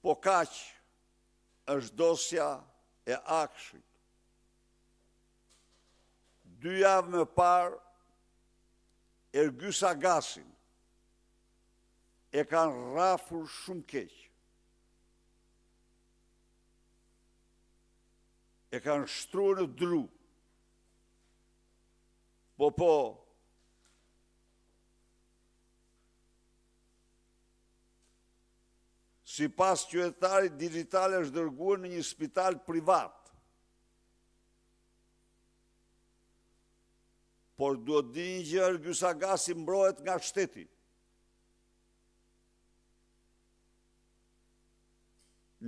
Po kaq është dosja e AKSHI-t. Dy javë më parë, Ergys Agasin e kanë rrafur shumë keq. E kanë shtruar në dru. Po, po, Sipas Qytetarit Dixhital është dërguar në një spital privat. Por duhet di një gjë, Ergys Agasi mbrohet nga shteti.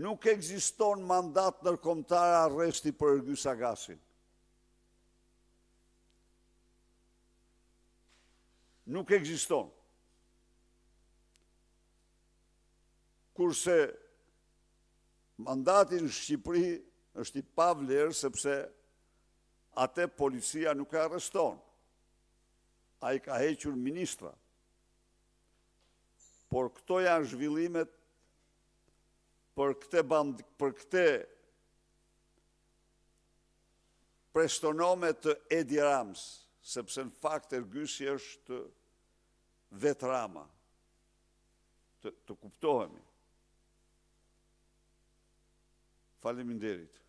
Nuk ekziston mandat ndërkombëtar arresti për Ergys Agasin. Nuk ekziston. Kurse mandati në Shqipëri është i pavlerë sepse atë policia nuk e arreston. Ai ka hequr ministra. Por këto janë zhvillimet për këtë band, për këtë prestonome të Edi Ramës, sepse në fakt Ergysi është vetë Rama. Të, të kuptohemi. Faleminderit.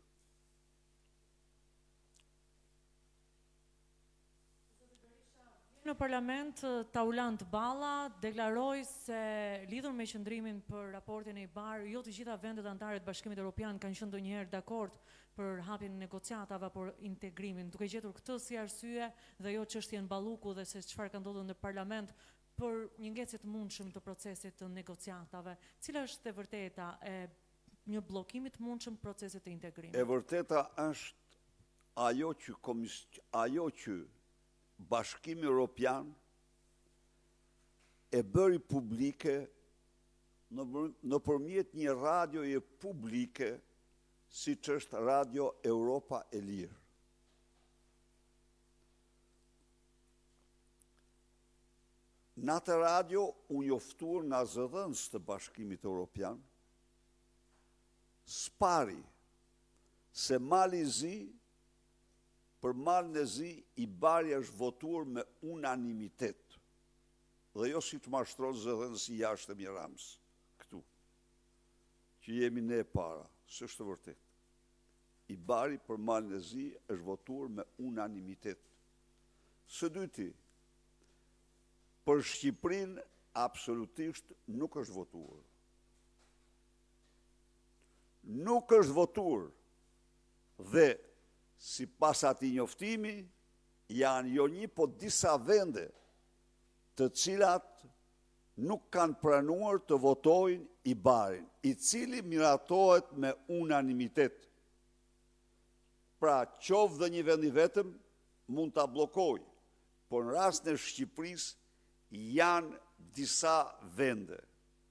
Në parlament, Taulant Balla deklaroi se lidhur me qëndrimin për raportin e IBAR, jo të gjitha vendet anëtare të Bashkimit Evropian kanë qenë ndonjëherë dakord për hapjen e negociatave apo integrimin, duke gjetur këtë si arsye dhe jo çështjen Balluku dhe se çfarë ka ndodhur në parlament për një ngecje të mundshëm të procesit të negociatave. Cila është e vërteta e një bllokimi të mundshëm të procesit të integrimit? E vërteta është ajo që komis, ajo që Bashkimi Evropian e bëri publike nëpërmjet një radioje publike siç është Radio Europa e Lirë. Në atë radio u njoftuar nga zëdhënës të Bashkimit Europian, së pari se Mali i Zi, për Malin e Zi IBAR-i është votuar me unanimitet dhe jo siç mashtron zëdhënësi i jashtëm i Ramës këtu, që jemi ne para, s'është e vërtetë. IBAR-i për Malin e Zi është votuar me unanimitet. Së dyti, për Shqipërinë absolutisht nuk është votuar. Nuk është votuar dhe sipas atij njoftimi janë jo një po disa vende të cilat nuk kanë pranuar të votojnë IBAR-in, i cili miratohet me unanimitet. Pra, qoftë dhe një vend i vetëm mund ta bllokojë, por në rastin e Shqipërisë janë disa vende.